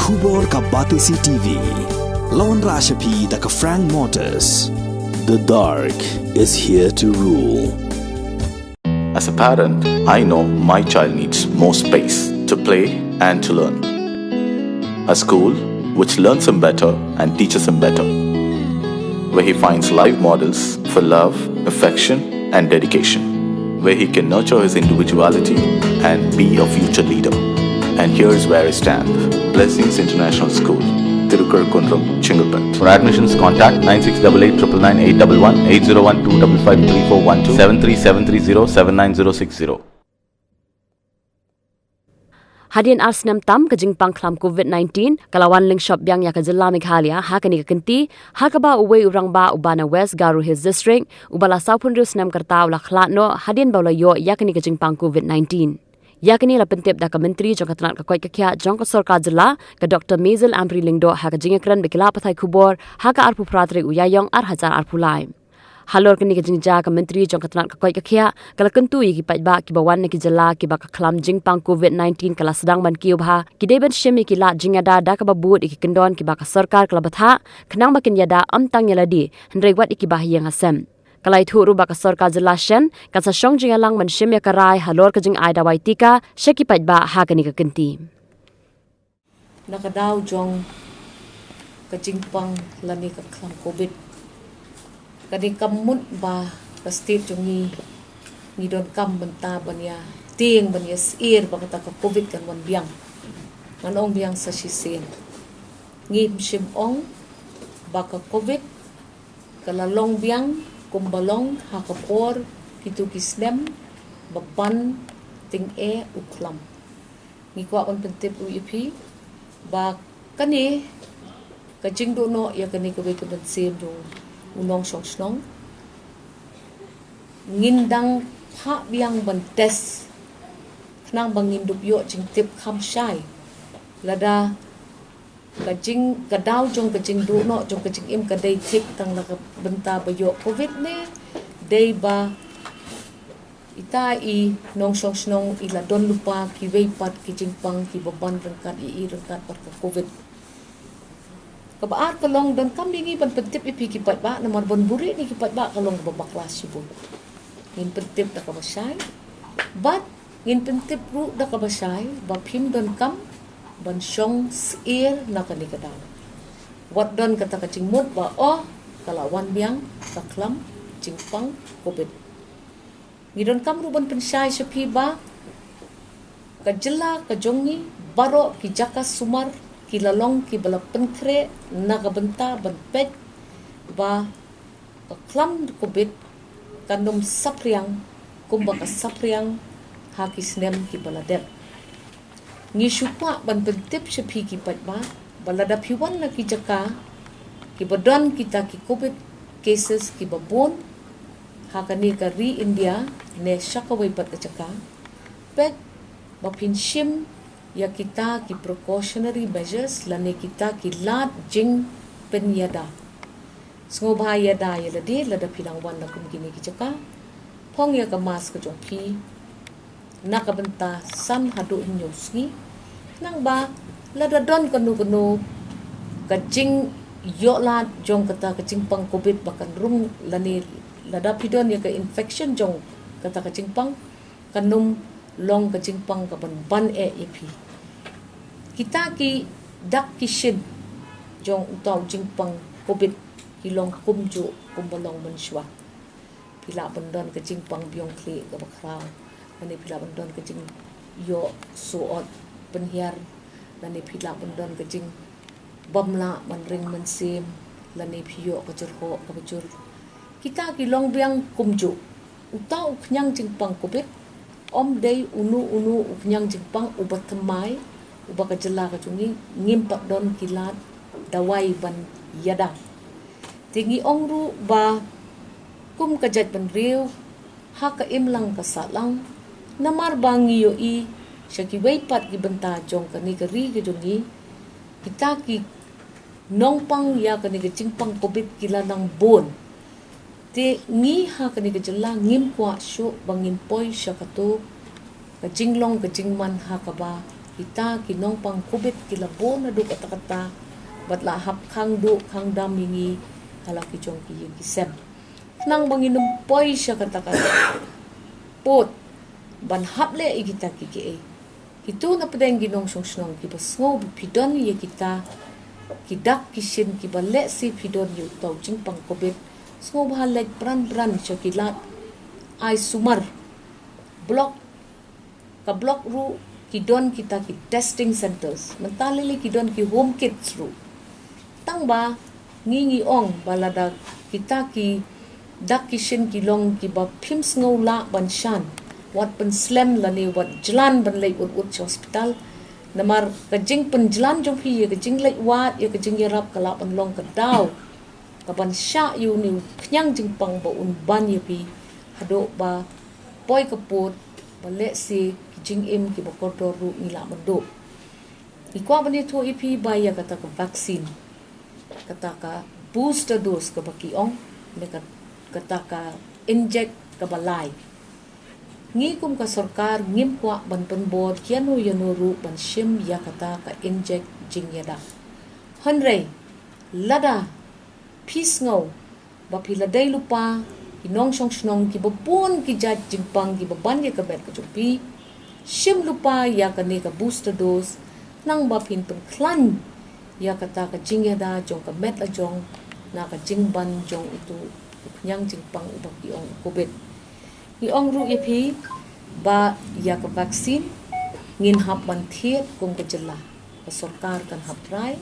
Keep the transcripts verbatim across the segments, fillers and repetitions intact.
Khubor ka Batesi T V. La wanrah sha phi da ka Frank Motors. The dark is here to rule. As a parent, I know my child needs more space to play and to learn. A school which learns him better and teaches him better, where he finds live models for love, affection, and dedication, where he can nurture his individuality and be a future leader. And here's where I stand. Blessings International School, Tirukar Kundrum, Chengalpet. For admissions, contact nine six double eight triple nine eight double one, eight zero one two double five three four one two, seven three seven three zero seven nine zero six zero. Hadien ar snem tam, ka jingpang khlam COVID nineteen ka la wan lyngshop biang ïa ka jylla Meghalaya ha kane ka kynti, ha kaba uwei u rangbah uba na West Garo Hills District, uba la sawphew hynriew snem ka rta, u la khlad noh hadien ba u la ïoh ïa kane ka jingpang COVID nineteen. Ïa kane la pyntip da ka Myntri jong ka tnat ka koit ka khiah jong ka sorkar jylla, ka Doktor Mazel Ampareen Lyngdoh, ha ka jingïakren bad ki lad pathai khubor ha ka arphew phra tarik u Ïaïong ar hajar arphew lai. Halor kane ka jingjia, ka Myntri jong ka tnat ka koit ka khiah ka la kyntu ïa ki paidbah kiba wan na ki jylla kiba ka khlam jingpang COVID nineteen ka la sdang ban kiew bha, ki dei ban shim ïa ki lad jingïada da kaba bud ïa ki kyndon kiba ka sorkar ka la bthah, khnang ba kin ïada ym tang ïa lade hynrei wat ïa kiba ha ïing ha sem. Ka la ïathuh ruh ba ka sorkar jylla shen kan sa shong jingïalang ban shim ïa ka rai halor ka jingai dawai tika sha ki paidbah ha kane ka kynti. Na ka daw jong ka jingpang lane ka khlam COVID, ka dei ka mut ba ka state jong ngi ngi donkam bynta ban ïa tieng, ban ïa syier ba kata ka COVID kan wan biang. Ngan ong biang sa shisien, ngim shym ong ba ka COVID ka la long biang kumba long ha ka por kito ki snem ba ban tyngeh u khlam. Ngi kwah ban pyntip ruh ïa phi ba kane ka jingduh noh ïa kane kawei ka mynsiem jong u nongshong shnong, ngin dang phah biang ban test khnang ba ngin dup ïoh jingtip kham shai lada ka jing, ka daw jong ka jingduh noh jong ka jingim ka dei thik tang na ka bynta ba ïoh COVID ne dei ba ita i nongshong shnong i la don lypa kiwei pat ki jingpang kiba ban ryngkat ïa i ryngkat bad ka COVID. Kaba ar ka long, donkam ïa ngi ban pyntip ïa phi ki paidbah, namar ban buhrieh na ki paidbah ka long kaba bakla shibun. Ngin pyntip da kaba shai bad ngin pyntip ruh da kaba shai ba phim donkam ban shong syier na kane ka daw. Wat don kata ka jingmut ba, oh, ka la wan biang ka khlam jingpang COVID. Ngi donkam ruh ban pynshai sha phi ba ka jylla ka jong ngi, baroh ki jaka sumar ki la long kiba la pynkhreh na ka bynta ban peit ba ka khlam COVID kan ym saphriang kumba ka saphriang ha ki snem kiba la dep. Ngi shu kwah ban pyntip sha phi ki paidbah ba lada phi wan na ki jaka kiba don kita ki COVID cases kiba bun ha kane ka ri India ne sha kawei pat ka jaka, peit ba phin shim ïa kita ki precautionary measures lane kita ki lad jingpynïada. Sngewbha ïada ïa lade lada phi dang wan na kum kine ki jaka. Phong ïa ka mask ka jong phi na ka bynta san haduh hynñiew sngi, khnang ba lada don kano kano ka jingïoh lad jong kata ka jingpang COVID ba kan rung lane lada phi don ïa ka infection jong kata ka jingpang, kan ym long ka jingpang kaban ban eh ïa phi. Kita ki dak ki shin jong uta u jingpang COVID ki long kumjuh kumba long mynshuwa. Phi lah ban don ka jingpang biang khlieh kaba khraw, lane phi lah ban don ka jingïoh suot pynhiar, lane phi lah ban don ka jingbym lah ban ring mynsiem, lane phi ïoh ka jyrhoh kaba jur. Kita ki long biang kumjuh. Uta u khñiang jingpang COVID ym dei uno uno u khñiang jingpang uba thymmai uba ka jylla ka jong ngi ngim pat don ki lad dawai ban ïada. Te ngi ong ruh ba kum ka jaitbynriew ha ka imlang ka sahlang, namar ba ngi ïohi sha kiwei pat ki bynta jong kane ka ri ka jong ngi, kita ki nongpang ïa kane ka jingpang COVID ki la nang bun. Te ngi ha kane ka jylla ngim kwah shuh ba ngin poi sha kato ka jinglong ka jingman ha kaba Kita ki nongpang covid ki la bun haduh katta katta, bad la hap khang duh khang dam ïa ngi ha la ki jong ki ïing ki sem. Khnang ba ngin ym poi sha kata ka pud ban hap leh ïa kita ki kiei. Kito na pdeng ki nongshong shnong kiba sngew ba phi don ïa kita ki dak ki shin kiba leh se phi don ïa uto u jingpang covid, sngewbha leit bran bran sha ki lad ai sumar. Block, ka block ruh ki don kita ki testing centers, mynta lili ki don ki home kits ruh. Tang ba ngi ngi ong ba lada kita ki dak ki shin ki long kiba phim sngew lah ban shan, wat pynslem lane wat jlan ban leit ut ut sha hospital. Namar ka jingpynjlan jong phi ïa ka jingleit wad, ïa ka jingïarap, ka lah ban long ka daw kaban shah ïa une u khñiang jingpang ba un ban ïa phi haduh ba poi ka pud, ba leh se ki jingim kiba kordor ruh ngi lah ban duh. Ngi kwah ban ïathuh ïa phi ba ïa kata ka vaccine, kata ka booster dose kaba ki ong, ne ka, kata ka inject kaba lai, ngi kum ka sorkar ngim kwah ban pynbor ïano ïano ruh ban shim ïa kata ka inject jingïada. Hynrei lada phi sngew ba phi la dei lypa ki nongshong shnong kiba bun ki jait jingpang kiba ban ïa ka met ka jong phi, shim lypa ïa kane ka booster dose, khnang ba phin pynkhlaiñ ïa kata ka jingïada jong ka met la jong na ka jingban jong uto u khñiang jingpang uba ki ong covid. Ngi ong ruh ïa phi ba ïa ka vaccine ngin hap ban thied kum ka jylla. Ka sorkar kan hap trai.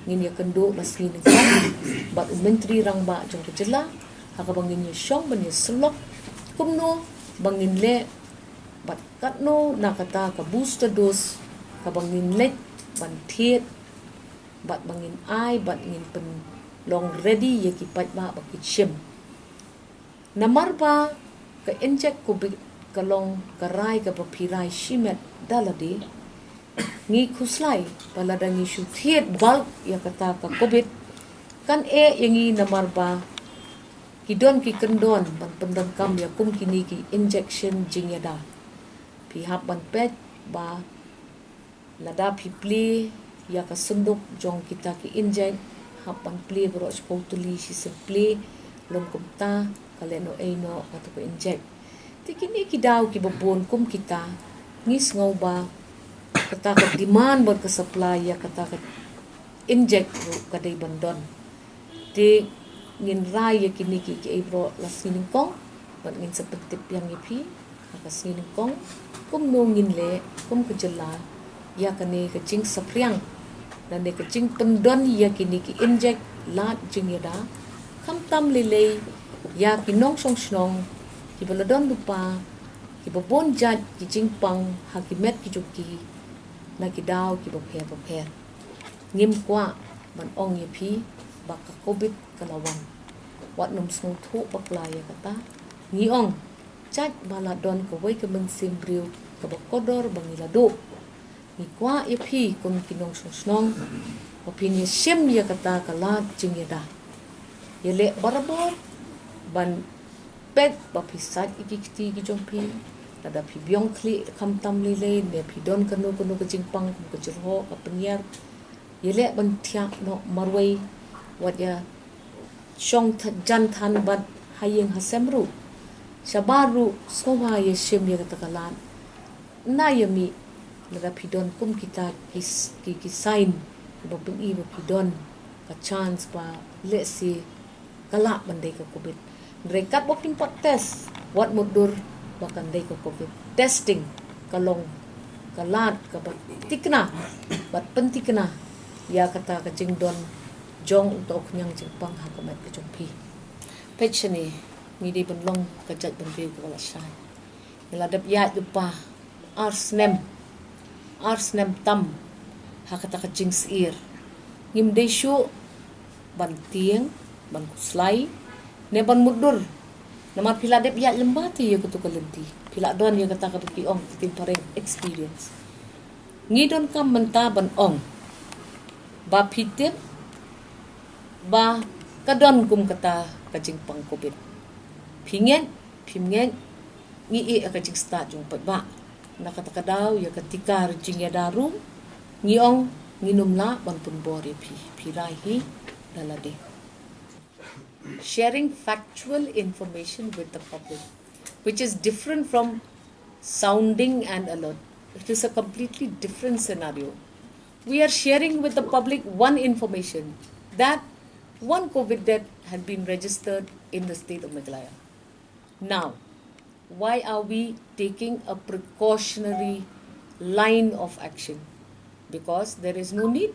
Ngin ïakynduh la sngi nyngkong bad u Myntri Rangbah jong ka jylla ha kaba ngin ïashong ban ïasyllok kumno ba ngin leh bad katno na kata ka booster dose kaba ngin leit ban thied bad ba ngin ai bad ngin pynlong ready ïa ki paidbah ba ki shim. Namar ba ka inject covid ka long ka rai kaba phi rai shimet da lade. Ngi khuslai ba lada ngi shu thied bulk ïa kata ka covid, kan eh ïa ngi namar ba ki don ki kyndon ban pyndonkam ïa kum kine ki injection jingïada. Phi hap ban peit ba lada phi plie ïa ka synduk jong kita ki inject, hap ban plie baroh shiphew tylli shisien plie, lym kumta ka lehnohei noh kata ka inject. Te kine ki daw kiba bun kum kita, ngi sngew ba kata ka demand bad ka supply ïa kata ka inject ruh ka dei ban don. Te ngin rai ïa kine ki, kiei baroh la sngi nyngkong bad ngin sa pyntip biang ïa phi ha ka sngi nyngkong kumno ngin leh kum ka jylla ïa kane ka jingsaphriang lane ka jingpyndon ïa kine ki inject lad jingïada, khamtam lei lei ïa ki nongshong shnong kiba la don lypa, kiba bun jait ki jingpang ha ki met ki jong ki na ki daw kiba pher bapher. Ngim kwah ban ong ïa phi ba ka covid ka la wan. Wat nym sngewthuh bakla ïa kata. Ngi ong, jait ba la don kawei ka mynsiem briew kaba kordor ba ngi la duh, ngi kwah ïa phi kum ki nongshong shnong ba phin ïashim ïa kata ka lad jingïada. Ïaleh barabor ban peit ba phi sait ïa ki kti ki jong phi. Lada phi biang khlieh khamtam lei lei ne phi don kano kano ka jingpang kum ka jyrhoh, ka pynïar, ïaleh ban thiah noh marwei, wat ïa shong tha-, jan than bad ha ïing ha sem ruh. Shabar ruh sngewbha ïashim ïa kata ka lad. Na ïa mih, lada phi don kum kita ki s-, ki, ki sign kiba pyni ba phi don ka chance ba lehse ka lah ban dei ka covid. Hynrei katba phim pat test, wat mutdur ba kan dei ka covid. Testing ka long ka lad kaba thikna bad pynthikna ïa kata ka jingdon jong uto u khñiang jingpang ha ka met ka jong phi. Peit shane, ngi dei ban long ka jaitbynriew kaba la shai. Ngi la dep ïaid lypa ar snem, ar snem tam ha kata ka jingsyier. Ngim dei shuh ban tieng, ban khuslai ne ban mutdur. Namar phi la dep ïaid lymba te ïa kato ka lynti, phi la don ïa kata kaba ki ong ka ktien phareng experience. Ngi donkam mynta ban ong ba phi tip ba ka don kum kata ka jingpang covid. Phi ngeit, phim ngeit, ngi ïeh ïa ka jingstad jong u paidbah. Na kata ka daw ïa ka tikar jingïada ruh ngi ong ngin ym lah ban pynbor ïa phi, phi rai hi da lade. Sharing factual information with the public, which is different from sounding an alert. It is a completely different scenario. We are sharing with the public one information, that one COVID death had been registered in the state of Meghalaya. Now, why are we taking a precautionary line of action? Because there is no need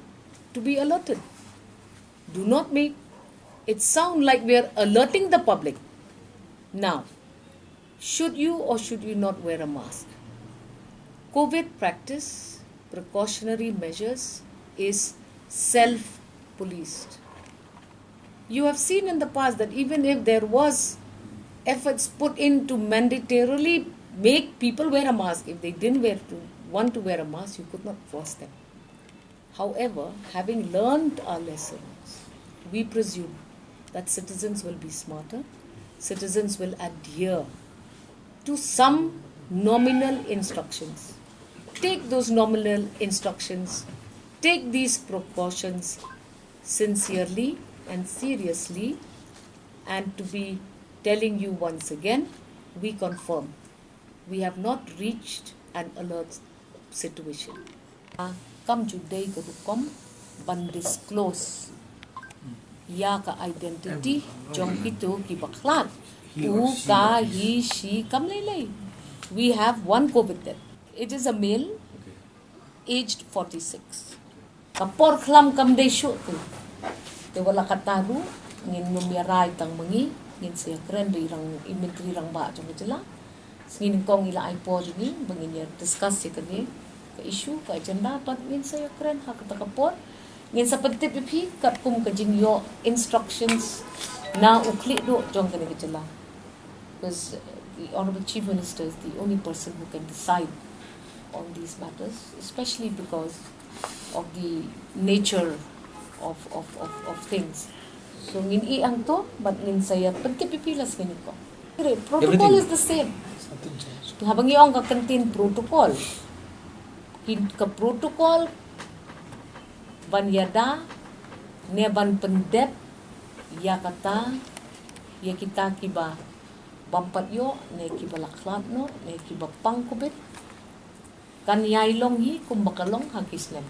to be alerted. Do not make it sound like we are alerting the public. Now, should you or should you not wear a mask? COVID practice, precautionary measures is self-policed. You have seen in the past that even if there was efforts put in to mandatorily make people wear a mask, if they didn't wear to, want to wear a mask, you could not force them. However, having learned our lessons, we presume that citizens will be smarter, citizens will adhere to some nominal instructions. Take those nominal instructions, take these precautions sincerely and seriously, and to be telling you once again, we confirm we have not reached an alert situation. Kam ju dei ka rukom ban disclose ïa ka identity jong kito kiba khlad. U, ka, he, she, kam lei lei. We have one COVID death. It is a male, aged forty-six. Ka por khlam kam dei shuh tu. Te wat la katta ruh ngin ym ïa rai tang ma ngi, ngin sa ïa kren da i rang, i Myntri Rangbah jong ka jylla. Sngi nyngkong i la ai por ïa ngi ba ngin ïa discuss ïa kane ka issue, ka agenda, bad ngin sa ïa kren ha kata ka por. Ngin sa pyntip ïa phi katkum ka jingïoh instructions na u khlieh duh jong kane ka jylla. Because, uh, the Honorable Chief Minister is the only person who can decide on these matters, especially because of the nature of, of, of, of things. So ngin ïa hangto bad ngin sa ïa pyntip ïa phi la sngi nyngkong. Protocol is the same. Haba ngi ong ka kyntien protocol, ki, ka protocol ban ïada ne ban pyndep ïa kata, ïa kita kiba bym pat ïoh ne kiba la khlad noh ne kiba pang COVID, kan ïai long hi kumba ka long ha ki snem.